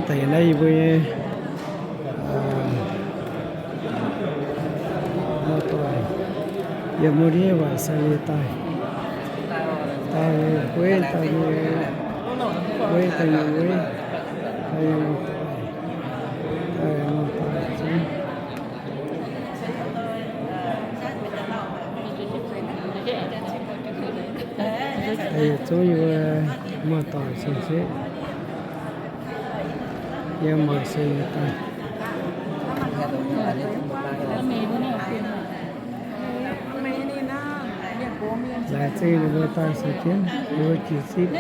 Deix naaiv yie mbuo nyei muoz-doic yiem mbuo nyei waaic sai-leiz daaih, daaih weiv, daaih weiv, daaih weiv, daaih muoz-doic, daaih muoz-doic zungv. Yietc zungv yie mbuo muoz-doic cien-ceqv yiem waaic sai-leiz daaih. Laengz zingh ninh mbuo daaih seix jienv, ninh mbuo jiex zipv.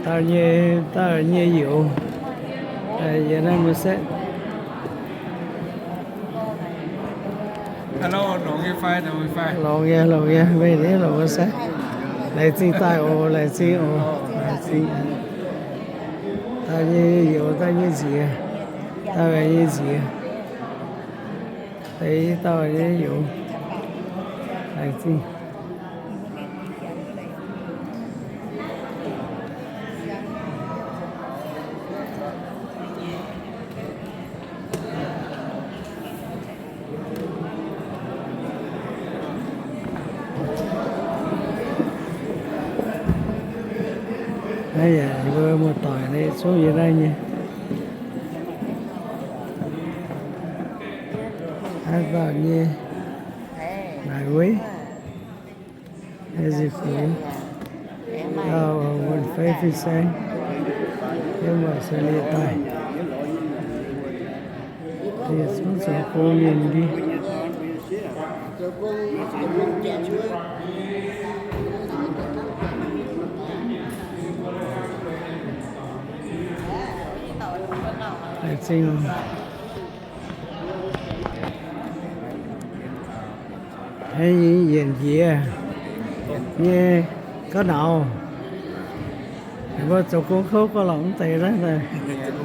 Dauh nyei, dauh nyei youz, yie naaiv mbuo setv. Longx nyei, longx nyei, meih naaiv longx wuov setv. Laengz zingh daaih oc, laengz zingh oc, laengz zingh. Dauh nyei youz, dauh nyei nziex, dauh nyei nziex, deix dauh nyei youz, laengz zingh. Naaiv yaac mbuo muoz-doic naaiv zungv yiem naaiv nyei. Naaiv dauh nyei naaic weiv, nziex fuix, dauh wuonh fei fin-saeng, yiem waaic sai-leiz daaih. Yietc zungv zoux gong mienh ndie. Laengz zingh oc. Hnangv yienc njiec nyei gauv nauz, mbuo zoux gong kouv gorngv lorqc mv deix naaiv,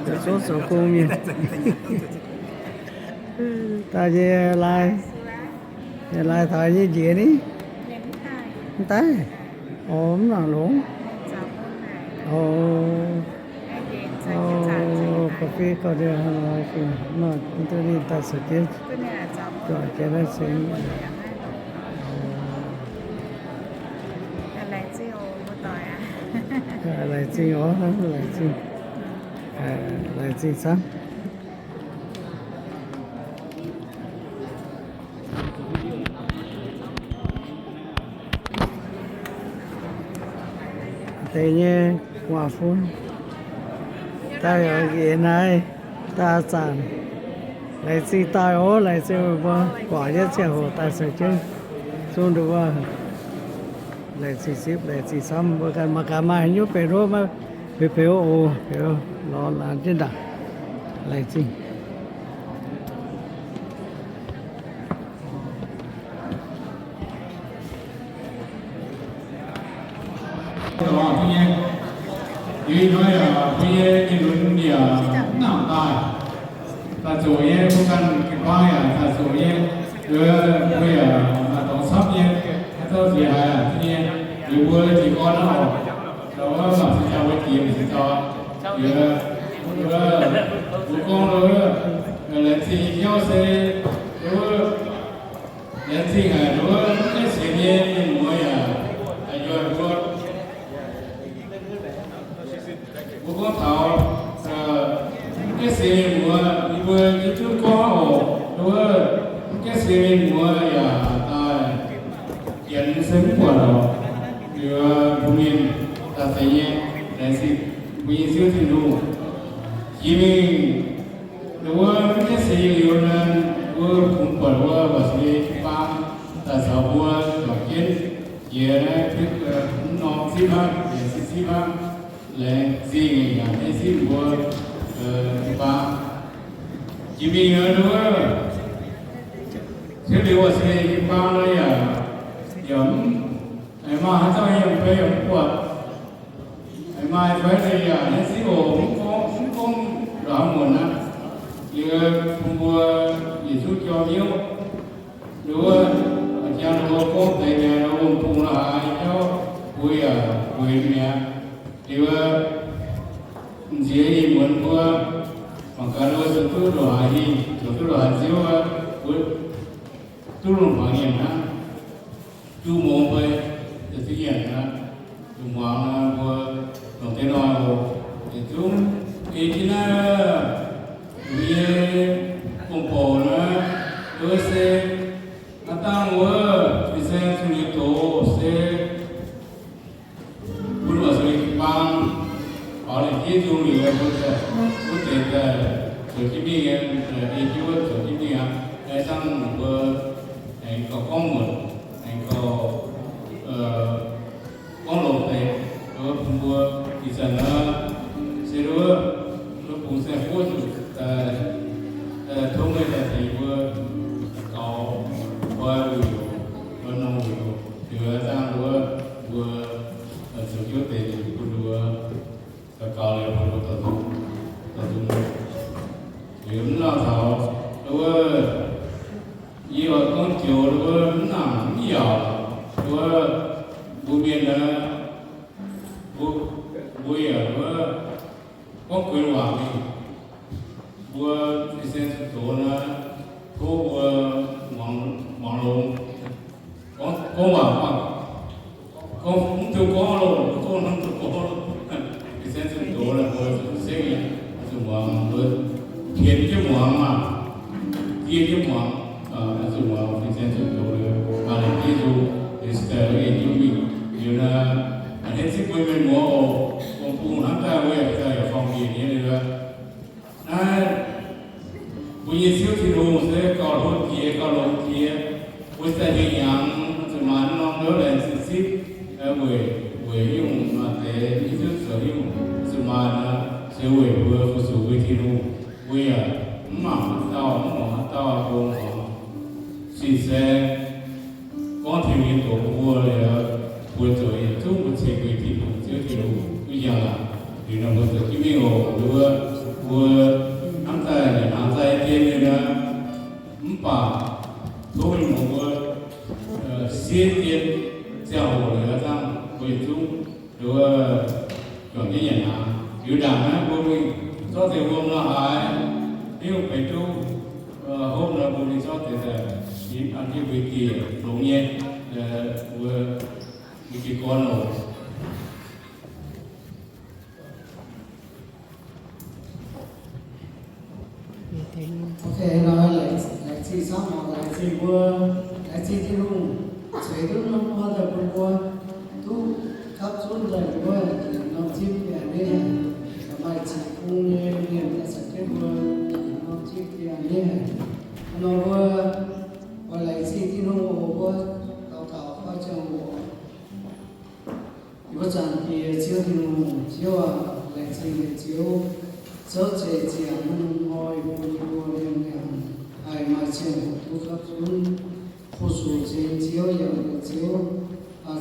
zoux gong zoux gong mienh. Daaih nyei lai, nyei lai taux nyei njiec ni? Mv daaih. Orv, mv nangc longx. Orv, ga'fei gauh ndie hnangv nor, mv duqv ninh daaih sou jienv juangc jienv naaiv se. Laengz zingh oc, laengz zingh, laengz zingh camv. Deix nyei gu'nguaaz-fun daaih yaac nqa'haav naaiv daaih zanc. Laengz zingh daaih oc, laengz zingh mbuo guangc jienv ziangh hoc daaih caux jienv zungv nduov. Laengz zingh zipv, laengz zingh camv. Mbuo ganh maaih ganh maaih haaix nyungc benx wuov maiv benx benx wuov oc, benx wuov lorz laanh jienv ndaangc. Laengz zingh. Ih hnoi yaac mbuo nyei mienh lunx yaac mv nangc daaih. Daaih zoqc nyei, mbuo ganh jiu-baang yaac daaih zoqc nyei. Mbuo yaac maaih dorngx camv nyei, haaix dauh nziex haiz aqv nyei. Liuz mbuo jiez gorn aqv oc. Wuov mangc cing jauv, mbuo jiex mingh cing jauv. Liuz mbuo gorngv wuov, laengz zingh nyei jauv se wuov, laengz zingh haic wuov mv gaengh sienx nyei mienh muoz yaac daaih njoih mbuo. Mbuo gorngv taux mv gaengh sienx mienh muoz, yie mbuo hiuv duqv gorngv oc, wuov mv gaengh sienx mienh muoz yaac daaih janx se mv buatc oc. Liuz mbuo mienh daaih deix nyei, laengz zingh mbuo nyei Ziouv Tin-Hungh. Jiex mingh wuov mv gaengh sienx liuz naaiv, mbuo kungx buatc wuov waac-seix jiu-baang daaih caux mbuo juangc jienv jiex naaiv norm zipv hnangv, laengz zingh zipv hnangv, laengz zingh yaac maiv zipv mbuo jiu-baang. Jiex mingh wuov, Tengx liuz, se jiu-baang nor yaac, yaac mv, maaih haaix dauh yiem fai yaac mv buatc. Maaih fai yaac naaiv zipv oc, mv gorngv, mv gorngv lorz muonc aqv. Liuz bun mbuo yietc zungv jorm hnyouv, nduov, jangx nduov gorngv deix mi'aqv, wuom-bungh la'haaix jauv mbuo yaac bueix mi'aqv. Liuz, m'nziex ih muonz mbuo mangc gaax nduov zoux duqv ndongc haaix hingh, zoux duqv ndongc haaix nziouv, mbuo duqv longc hmuangx nyanc hnangv. Juqv mongx fai, ziouc duqv nyanc aqv. Longc hmuangx mbuo longc deix hnoi oc. Yietc zungv ei jienv naaiv, yie gong-bouc naaiv, wuov se aav dangh wuov fin-saeng zuqc liuz doz se bun wuov zuqc jiu-baang, baaux lengc jeiv nzung liuz, mbuo wuov deix zoux jienv mingh, ei jienv wuov zoux jienv mingh aqv. Aengx dangh mbuo aengx gauh gorngv muonc, aengx gauh gorngv longx deix, bun mbuo ih zanc naaiv se wuov, wuov bungx saeng-fuqv zuqc tongv meih daaih tengx mbuo gaux, koi wuic, koi nongh wuic, liuz dangh wuov mbuo zoux jienv deix bun mbuo gaux, gaux liuz bun mbuo dorh nzung, dorh nzung. Liuz mv lauh taux wuov, yie oix gorngv joux wuov mv nangc mv yaac wuov, mbuo mienh, mbuo, mbuo yaac wuov gorngv guenx waac mingh. Mbuo fin-saeng zuqc doz naaiv, tov mbuo muangx, muangx longx. Gorngv, gorngv waac maah, gorngv mv duqv gorngv loh, gorngv mv duqv gorngv loh. Fin-saeng zuqc doz naaiv, mbuo zuqc sekv nyei, zuqc muangx, mbuo pienx jienv muangx maah, diev jienv muangx, zuqc muangx fin-saeng zuqc doz, maaih lengc jeiv nzung, liuz se daaih en jienv mingh. Liuz naaiv, a'hneiv zipv mbuo mienh muoz oc, wuom-bungh hnamv daaih mbuo yaac daaih yaac forng-bieqc nyei liuz, naaiv mbuo nyei Ziouv Tin-Hungh se gauh hlo jiex, gauh longx jiex. Mbuo daaih nyei hnyangx zuqc maaiz norm ndouv laengz zingh zipv, weic, weic nyungc maaih deix mv hiuv duqv zoux nyungc zuqc maaiz nor, se weic mbuo fu-sux mbuo Tin-Hungh. Mbuo yaac mv mangc haaix dauh, mv muangx haaix dauh, mbuo muangx fin-saeng gorngv Tin-Hungh nyei doz bun mbuo liuz, mbuo zoux yietc zungv mbuo ceix mbuo Tin-Hungh, Ziouv Tin-Hungh duqv njang aqv. Liuz nor mbuo zoux jienv mingh oc. Nduov, mbuo hnamv daaih nyanc hnaangx daaih dien liuz nor, mv baac tov mienh muoz mbuo siev dien ziangh hoc liuz dangh mbuo yietc zungv nduov juangc jienv nyanc hnaangx. Liuz ndaangc naaiv mbuo mingh zorqv deix wuom la'haaix, mv baac duqv hopv nor mbuo mingh zorqv deix daaih, an jienv mbuo dieh longx nyei, mbuo, mbuo jiez gorn oc. Ok, laengz zingh camv oc, laengz zingh mbuo, laengz zingh Tin-Hungh ceix duqv norm wuom daaih bun mbuo duqv gapv zunv daaih wuov norm zipv biaa nyei, maaih ziqc bung nyei mienh daaih caux jienv mbuo norm zipv biaa nyei. Nor mbuo oix laengz zingh Tin-Hungh oc, mbuo daux gaux koi ziangh hoc. Yie mbuo Zaangc Diex Ziouv Tin-Hungh, Ziouv aac, laengz zingh meih Ziouv, Ziouv ceix ziangx norm hnoi bun yie mbuo liemh hnyangx haih maaih ziangh hoc duqv gapv zunv fu-sux ceix Ziouv, yaac mbuox Ziouv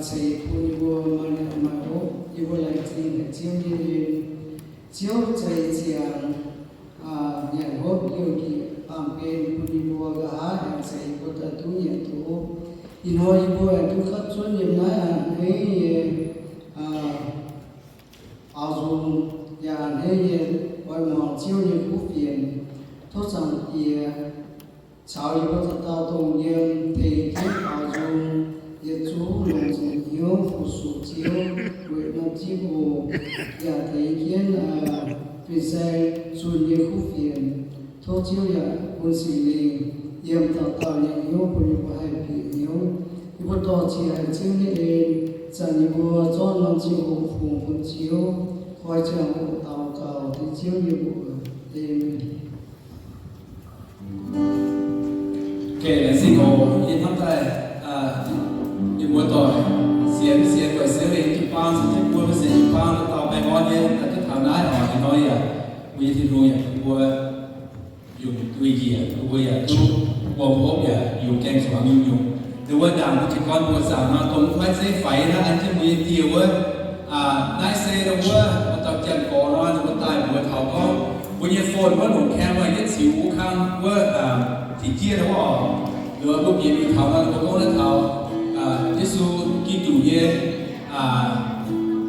ceix bun yie mbuo maaih liangx maaih hopv. Yie mbuo laengz zingh haic Ziouv nyei en. Ziouv ceix ziangx nyanc hopv liouh njiec baamh gen bun yie mbuo, nqa'haav aengx ceix yie mbuo daaih duqv nyanc doz. Ih hnoi yie mbuo aengx duqv gapv zunv yiem naaiv a'hneiv nyei baaux nzung, yaac a'hneiv nyei oix muangx Ziouv nyei kuv fienx. Tov Zaangc Diex caux yie mbuo dauh dauh dongh yiem tengx jienv baaux nzung, yietc zungv longc nzunc hnyouv fu-sux Ziouv weic norm zipv oc. Yaac tengx jienv fin-saeng zunh nyei kuv fienx. Tov Ziouv yaac bun Singx Lingh yiem dauh dauh nyei hnyouv bun yie mbuo haih bieqc hnyouv. Yie mbuo dorh ziex haic Ziouv nyei en, zanc yie mbuo zorqv norm ziangh hoc fungx bun Ziouv, koi ziangh hoc daux gaux dengv Ziouv nyei mbuox. Aamen. Ok, laengz zingh oc. Yie hnamv daaih, yie muoz-doic sienx, sienx guaix sienx lengc jiu-baang, sienx jiu-baang, sienx jiu-baang, dauh dauh baengh orn nyei, daaih duqv taux naaiv oc. Ih hnoi yaac mbuo nyei Tin-Hungh yaac bun mbuo yungz duih njiec, bun mbuo yaac duqv Mbuo hopv yaac yungz gaengh zuangx nyungc-nyungc. Ninh mbuo ndaangc mbuo jiez gorn mbuox zaangc nor, dongh mv fai zeiv faix naaiv an jienv mbuo nyei dieh wuov. Naaiv se ninh mbuo dauh janx-gorx nor, ninh mbuo daaih mbuox taux gorngv mbuo nyei phone wuov longc camera yietv ziux wuov kang wuov, ziqc jieqv wuov oc. Liuz mbuo bieqc mingh taux nor, ninh mbuo gorngv naaiv taux Yesu Giduc nyei,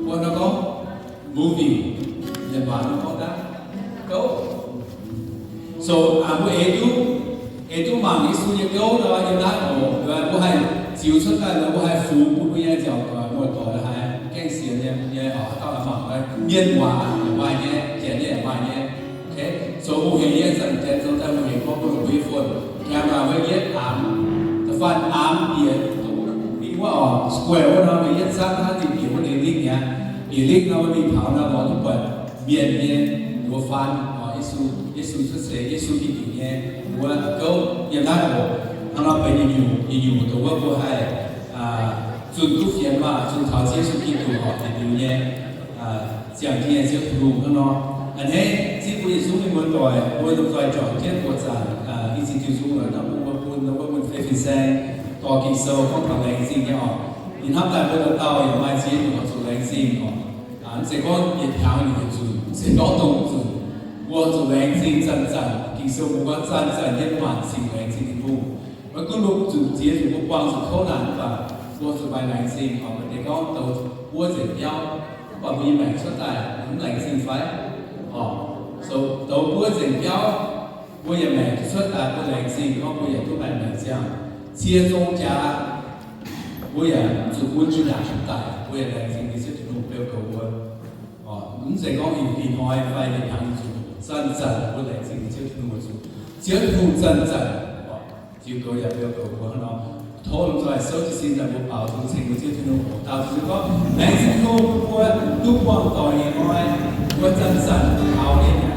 mbuo nor gorngv movie, Janx waac nor gorngv daav gouv. So mbuo eix duqv, eix duqv mangc Yesu nyei gouv nor yiem naaiv oc. Mbuo haih ziux cuotv daaih, mbuo haih fungx bun mbuo nyei nziaauc muoz-doic haiz gaengh sienx nyei, nyei oc, haaix dauh mangc mienh waac maaih nyei, janx nyei maaih nyei. So mbuo hengx nyei zanc janx zoux daaih mbuo hengx gorngv mbuo longc mbuo nyei phone, camera wuov yietv aamx, da'faanh aamx bieqc dongh wuov mingh wuov oc, square wuov nor, mbuo yietv camv hnangv ninh bieqc wuov ninh lingv mi'aqv. Bieqc lingv nor mbuo mingh taux nor lorz duqv buatc mienh nyei nduov faan oc, Yesu, Yesu cuotv seix, Yesu Giduc nyei wuov gouv yiem naaiv oc. Hnangv nor benx yietc nyungc, yietc nyungc dongh wuov mbuo haih zunh duqv fienx maah, zunh taux Yesu Giduc oc, yietc liuz nyei ziangh jienv nyei Ziouv Tin-Hungh hnangv nor. A'hneiv zipv mbuo yietc zungv nyei muoz-doic, mbuo lomh nzoih juangc jienv buoqc zaangc i cin diuh nzung lorqc, hnangv mbuo mbuo bun wuov mbuo fei fin-saeng dorh Ging-Sou gorngv taux laengz zingh nyei oc. Yie hnamv daaih mbuo dauh dauh yaac maaih ziex nyungc oix zuqc laengz zingh oc. Mv zeiz gorngv yietc hnyangx nyungc yietc nzunc, mv zeiz gorngv dongh nzunc. Mbuo oix zuqc laengz zingh zanc-zanc. Ging-Sou mbuo gorngv zanc-zanc jienv maanc sic laengz zingh Tin-Hungh. Maiv gunv mbuo zuqc ziex nyungc, mbuo buangh zuqc kouv naanc mv baac mbuo zuqc maaih laengz zingh oc. Maaih deix gorngv douz buov nzengc biauv, mv baac mbuo nyei maengc cuotv daaih mv laengz zingh fai? Oc, so douz buov nzengc biauv, mbuo yaac maengc cuotv daaih mbuo laengz zingh gorngv mbuo yaac duqv maaih maengc ziangh. Cie zong jaax, mbuo yaac zuqc gunv jiex ndaangc daic, mbuo yaac laengz zingh nyei Ziouv Tin-Hungh beu goux mbuo. Mv zeiz gorngv ih hnoi fai ih hnyangx zuqc, zanc-zanc mbuo laengz zingh nyei Ziouv Tin-Hungh zuqc. Ziouv Tin-Hungh zanc-zanc ziux goux yaac beu goux mbuo hnangv nor. Tov lomh nzoih souv jiez sin daaih mbuo baaux nzung ceng mbuo Ziouv Tin-Hungh oc. Daux zuqc gorngv laengz zingh Tin-Hungh bun mbuo duqv buangh doic nyei hnoi, mbuo zanc-zanc taux nyei.